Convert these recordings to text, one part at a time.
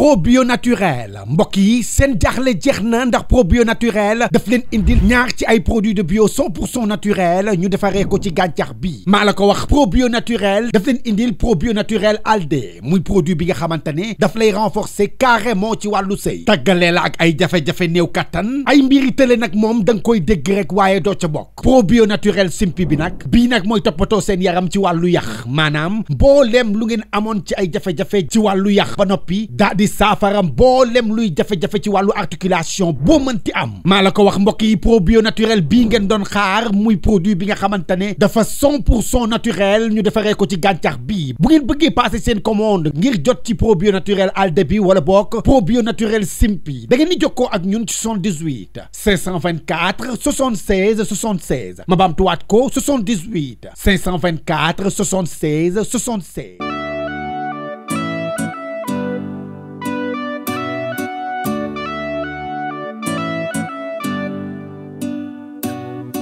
probio naturel mbokk yi seen jaaxle jeex na ndax probio naturel daf leen indil ñaar ci ay produits de bio 100% naturel ñu defaree ko ci gàncax bi maa la ko wax probio naturel daf leen indil probio naturel alde muy produit bi nga xamante ne daf lay renforcer carrément ci wàllu sëy tàggalee la ak ay jafe-jafe néew kattan ay mbiri tële nag moom da nga koy dégg rek waaye doo ca bokk probio naturel simpi bi nag bii nag mooy toppatoo seen yaram ci wàllu yax maanaam mbooleem lu ngeen amoon ci ay jafe-jafe ci wàllu yax ba noppi daa di saafara mboolem luy jafe-jafe ci wàllu articulation boo mënti am maa la ko wax mbokk yi probio naturel bii ngeen doon xaar muy produit bi nga xamante ne dafa 100% naturel ñu defaree ko ci gàncax bii bu ngeen bëggee passer seen commande ngir jot ci probio naturel alde bi wala bokk probio naturel simpi da ngeen di jokkoo ak ñun ci 78 524 76 76 ma baamtuwaat ko 78 524 76 76.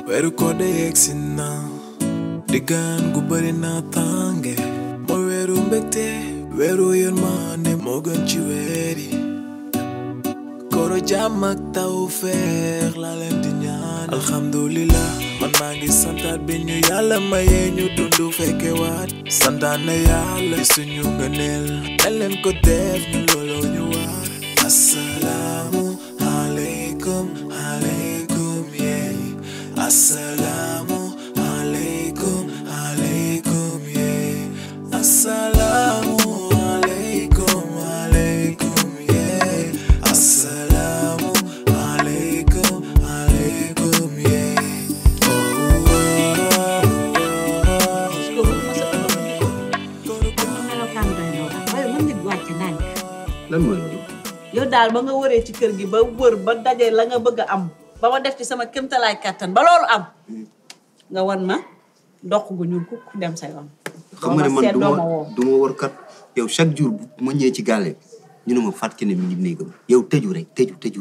weeru koor de yegsi na diggaan gu bëri na tànge mooy weeru mbégte weeru yërmande moo gën ci weer yi kooro jàmm ak tawfeex laa leen di ñaan alhamdulillah man maa ngi santaat bi ñu yàlla mayee ñu dundu fekke waat santaane yàlla suñu ngëneel dañ leen ko def ñu looloo ñu waar assalaamu aleykum aleykum yee assalamu alaikum alaikum yeah assalamu alaikum alaikum yeah assalamu alaikum alaikum yeah lan mooy loolu yow daal ba nga wëree ci kër gi ba wër ba daje la nga bëgg a am ba ma def ci sama kéemtalaay kattan ba loolu am nga wan ma dox gu ñuul ku dem sa yoon. xam nga ne man du ma war kat yow chaque jour bu ma ñëwee ci gàlle ñu ne ma Fatou Kiné mi ngi néegam yow tëju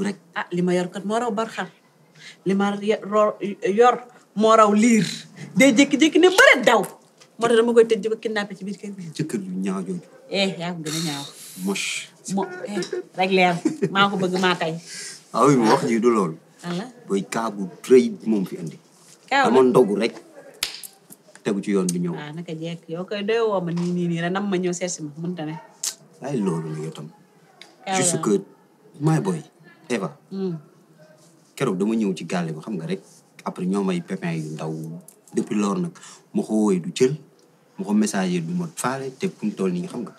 rek. ah li ma yor kat moo raw barxam li ma yor moo raw liir day jékki-jékki ne bëre daw moo tax dama koy tëj ba kidnappé ci biir kër bi. jëkkër yu ñaaw jooju. yaa ko gën a ñaaw. moche. rek leer maa ko bëgg maa tey. ah oui ma wax ji du loolu. voilà booy kaa bu rëy moom fi andi. dama ndogu rek tegu ci yoon bi ñëw. waaw naka jekk yow koy doy woo ma nii rek nam ma ñëw seet si ma mënta ne. ay loolu la yow tam. juste que my boy Eva. keroog dama ñëw ci gàlle bi xam nga rek après ñoom ay pépins yu ndaw depuis loolu nag ma ko wooyee du jël ma ko messager du ma faale te fu mu toll nii xam nga.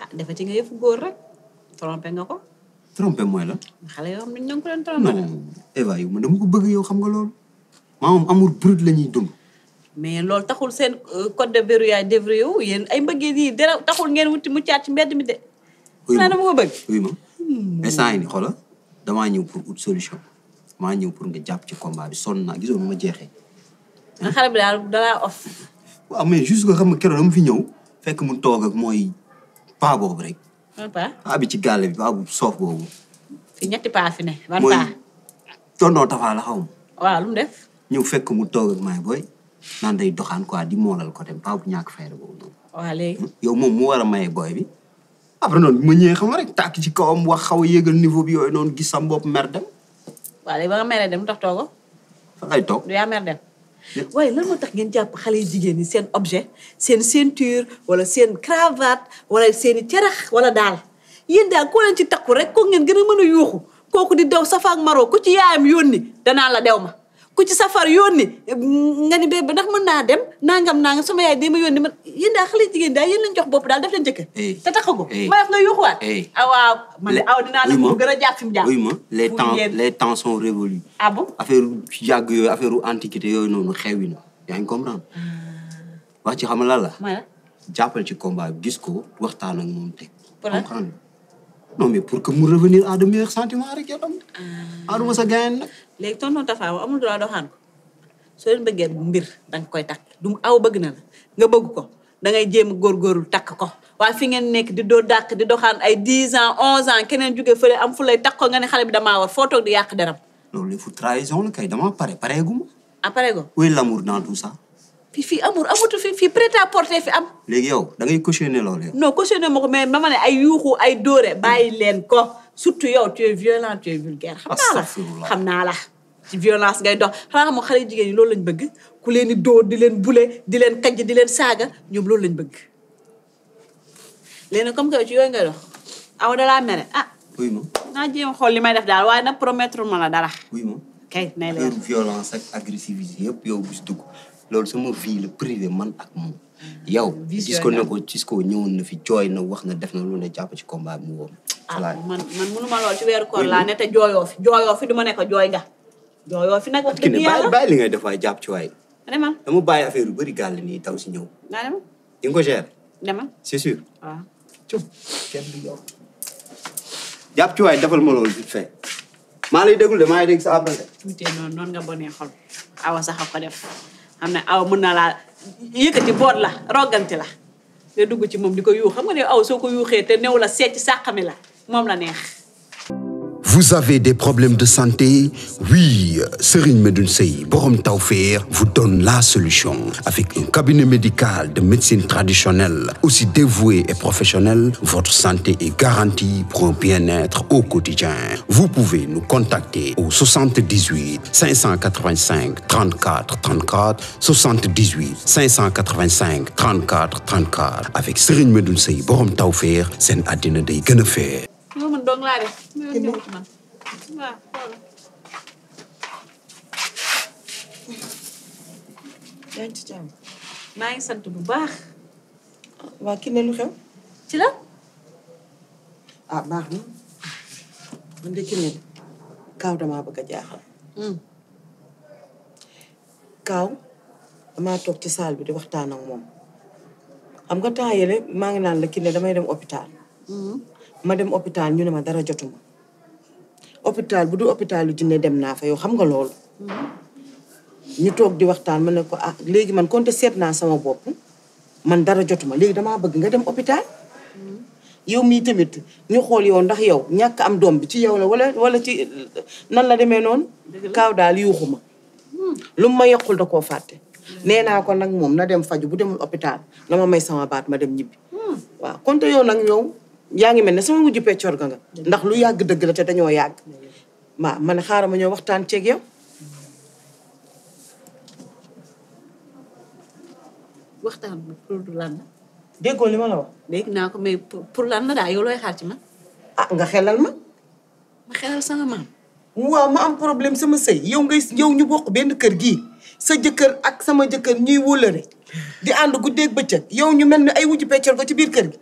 ah dafa ci nga yëfu góor rek trompé nga ko. trompé mooy la. xale yoo xam ne ñu ngi ko leen trompé. non Eva yow man dama ko bëgg yow xam nga loolu. maa moom amour brut la ñuy dund. mais loolu taxul seen code de verrouillage déverrouillé wu yéen ay mbëggee nii dara taxul ngeen wuti mu caat ci mbedd mi de. naa dama ko bëgg. oui ma instant yi ni xoolal damaa ñëw pour ut solution damaa ñëw pour nga jàpp ci combat bi sonn naa gisoo ma jeexee. nga xale bi daal dalaa off. waaw mais juste que xam nga keroog dama fi ñëw fekk mu toog ak mooy paa boobu rek. paa bi ci gàlle bi paa bu soof boobu. fi ñetti paa fi ne. ban paa mooy tonton Tafa la xaw ma. waaw lu mu def. ñëw fekk mu toog ak maay booy naan day doxaan quoi di moolal ko dem paa bu ñàkk fayda boobu noonu. waaw léegi. yow moom mu war a maye booy bi. après noonu ma ñëwee xam nga rek tàkk ci kawam wax xaw a yéegal niveau bi yooyu noonu gis sam bopp mer dem. waaw léegi ba nga meree dem tax toogo. fa ngay toog du yaa mer dem. waaye lan moo tax ngeen jàpp xale yu jigéen ñi seen objet seen ceinture wala seen cravate wala seen i cerax wala daal yéen daal koo leen ci takku rek ko ngeen gën a mën a yuuxu kooku di daw safa ak maroo ku ci yaayam yónni danaa la dew ma ku ci safar yónni nga ni bébé ndax mën naa dem nangam sama yaay dee ma yónni man yéen daal xale yu jigéen daal yéen lañ jox bopp daal def leen jëkkër te takkagu ma def nga yuuxuwaat waaw man de aw dinaa dem mu gën a jàpp fi mu jàpp oui ma les temps sont révolus ah bon affaire yàgg yooyu affaire antiquité yooyu noonu xewi na yaa ngi comprendre wax ci xam lan la jàppal ci combat bi gis ko waxtaan ak moom teg comprendre non mais pour que mu revenir à de meilleurs sentiments rek yow tam aduma sa gayen nag léegi tonton Tafa amul droit doxaan ko soo leen bëggee mbir danga koy takk du aw bëgg na la nga bëgg ko da ngay jéem a góorgóorlu takk ko waaye fi ngeen nekk di doo dàq di doxaan ay 10 ans 11 ans keneen jóge fële am fu lay takk ko nga ne xale bi damaa war foo toog di yàq deram loolu il faut trahison la kay dama pareegu ma après go où est l'amour dans tout ça fii amatu fii prêt à porter fi am. léegi yow da ngay cautionner loolu yow. non cautionner ma ko mais dama ne ay yuuxu ay dóore bàyyi leen ko surtout yow tu es violent tu es vulgaire. xam naa la ci violence ngay dox xanaa xam nga xale jigéen ñi loolu lañ bëgg ku leen di dóor di leen bule di leen kajj di leen saaga ñoom loolu lañ bëgg. léegi comme que ci yooyu ngay dox aw da laa mere ah. oui ma. naa jéem xool li may def daal waaye nag promettre ma la dara. oui ma. kay nay leer violence ak agressivité yëpp yow bis dugg loolu sama vie la privé man ak moom. yow gis ko ne ko ñëwoon na fi jooy na wax na def na lu ne jàpp ci combat bi mu woo. man mënuma lool ci weeru koor laa ne te jooyoo fi du ma ne ko jooy nga. jooyoo fi nag wax dëgg yàlla bàyyi li ngay def waaye jàpp ci waay. demal dama bàyyi affaire yu bëri gàll nii taw si ñëw. naa demal. di nga ko gérer. demal c'est sûr. waaw. kenn du yow. jàpp ci waay defal ma loolu vite fait. maa lay déglu de maa ngi dégg sa après. tuuti noonu nga bonee xol awa sax a ko def xam ne awa mën na laa yëkkati boot la roganti la nga dugg ci moom di ko yuux xam nga ne aw soo ko yuuxee te new la seet ci sàqami la moom la neex. Vous avez des problèmes de santé? Oui, Serigne Medoune Seye Borom Tawfekh vous donne la solution. Avec un cabinet médical de médecine traditionnelle, aussi dévoué et professionnel, votre santé est garantie pour un bien-être au quotidien. Vous pouvez nous contacter au 78 585 34 34, 78 585 34 34. Avec Serigne Medoune Seye Borom Tawfekh, seen àddina day gën a fee. loolu man dong laa def. waaw. yaa ngi ci jàmm. maa ngi sant bu baax. waa ki ne lu xew. ci la. ah baax na man de ki ne Kaaw damaa bëgg a jaaxal. Kaaw damaa toog ci salle bi di waxtaan ak moom xam nga temps yële maa ngi naan la ki ne damay dem hôpital. ma dem hôpital ñu ne ma dara jotuma hôpital bu du hôpitalu jinne dem naa fa yow xam nga loolu. ñu toog di waxtaan ma ne ko ah léegi man konte seet naa sama bopp man dara jotuma léegi damaa bëgg nga dem hôpital. yow mii tamit ñu xool yow ndax yow ñàkk am doom bi ci yow la wala ci nan la demee noonu. Kaaw daal yuuxuma lu ma yokkul da koo fàtte. nee naa ko nag moom na dem faju bu demul hôpital na ma may sama baat ma dem ñibbi. waaw konte yow nag yow. yaa ngi mel ne sama wujju peccor ga nga ndax lu yàgg dëgg la te dañoo yàgg waaw man xaaral ma ñëw waxtaan ceeg yow. waxtaan pour lan la. déggoo li ma la wax. dégg naa ko mais pour lan la daal yow looy xaar ci man. ah nga xelal ma. ma xelal sama maam. waaw ma am problème sama sëy yow ñu bokk benn kër gii sa jëkkër ak sama jëkkër ñuy wóolare di ànd guddeeg bëccëg yow ñu mel ni ay wujju peccor ga ci biir kër gi.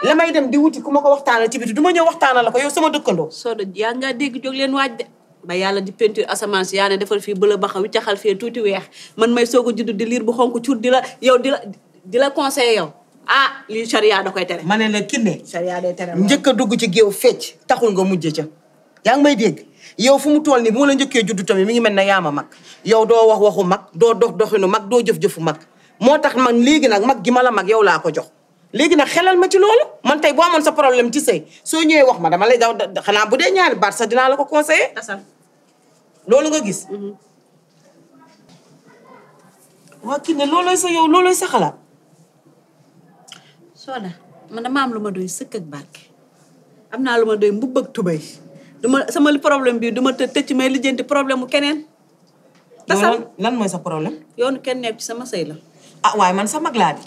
la may dem di wuti ku ma ko waxtaanal ci biti du ma ñëw waxtaanal la ko yow sama dëkkandoo. soo de yaa ngaa dégg jóg leen waaj de ba yàlla di peinture asamaan si yaa ne defal fii bëla baxa wi caxal fii tuuti weex man may soog a judd di liir bu xonk cuur di la yow di la conseiller yow ah lii charia da koy tere. ma ne la kinne. charia day tere njëkk a dugg ci géew fecc taxul nga mujj ca. yaa ngi may dégg yow fu mu toll nii bu ma la njëkkee juddu tamit mi ngi mel ne yaa ma mag yow doo wax waxu mag doo dox doxinu mag doo jëf-jëfu mag moo tax man léegi nag mag gi ma la mag yow laa ko jox. léegi nag xelal ma ci loolu man tey boo amoon sa problème ci sëy soo ñëwee wax ma dama lay daw xanaa bu dee ñaari baat sax dinaa la ko conseiller. loolu nga gis. waa kii ne loolooy sa yow loolooy sa xalaat. Soda man dama am lu ma doy sëkk ak barke am naa lu ma doy mbubb ak tubay duma sama problème bi duma tëcc may lijjanti problème mu keneen. tasal lan mooy sa problème. yoonu kenn nekk ci sama sëy la. ah waaye man sa mag laa di.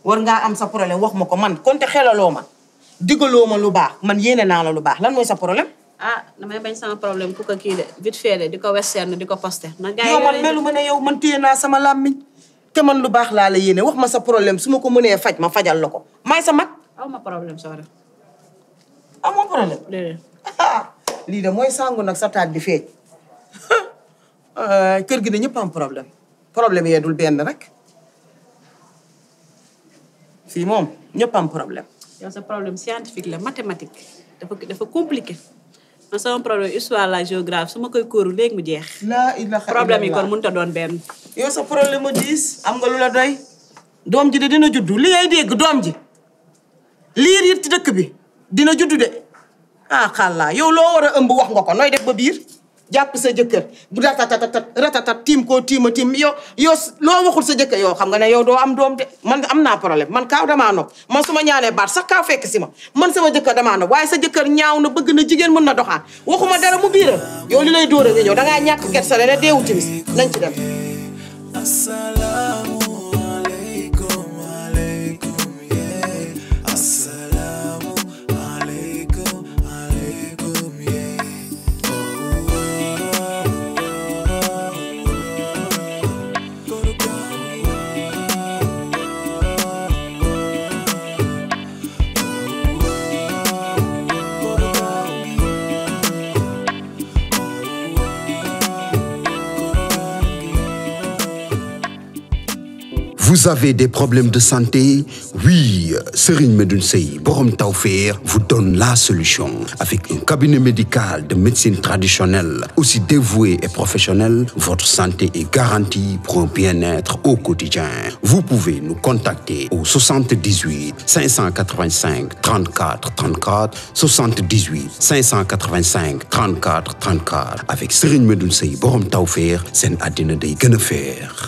war ngaa am sa problème wax ma ko man konte xelaloo ma digaloo ma lu baax man yéene naa la lu baax lan mooy sa problème. ah damay bañ sama problème ku ko kii de vite fait de di ko western di ko poster. na gars yi yow man melu ma ne yow man téye naa sama làmmiñ te man lu baax laa la yéene wax ma sa problème su ma ko mënee faj ma fajal la ko may sa mag. aw ma problème Soda. amoo problème. déedéet. lii de mooy sangu nag sa taat di feeñ kër gi de ñëpp am problème problème yee dul benn rek. fii moom ñëpp am problème. yow sa problème scientifique la mathématique dafa compliqué man sama problème histoire la géographie su ma koy kóoru léegi mu jeex. laa ilaha illallah problème yi kon mënut a doon benn. yow sa problème mu diis am nga lu la doy. doom ji de dina juddu li ngay dégg doom ji liir it ci dëkk bi dina juddu de ah xàllaa yow loo war a ëmb wax nga ko nooy def ba biir jàpp sa jëkkër bu ratatat tiim koo tiima tiim yow loo waxul sa jëkkër yow xam nga ne yow doo am doom de man am naa problème man kaaw damaa nopp man su ma ñaanee baat sax kaaw fekk si ma man sama jëkkër damaa nopp waaye sa jëkkër ñaaw na bëgg na jigéen mën na doxaan waxuma dara mu biiral yow li lay dóora nga ñëw dangaa ñàkk kersa ne deewu timis nañ ci dem Vous avez des problèmes de santé? Oui, Serigne Medoune Seye Borom Tawfekh vous donne la solution. Avec un cabinet médical de médecine traditionnelle, aussi dévoué et professionnel, votre santé est garantie pour un bien-être au quotidien. Vous pouvez nous contacter au 78 585 34 34, 78 585 34 34. Avec Serigne Medoune Seye Borom Tawfekh, seen àddina day gën a feex.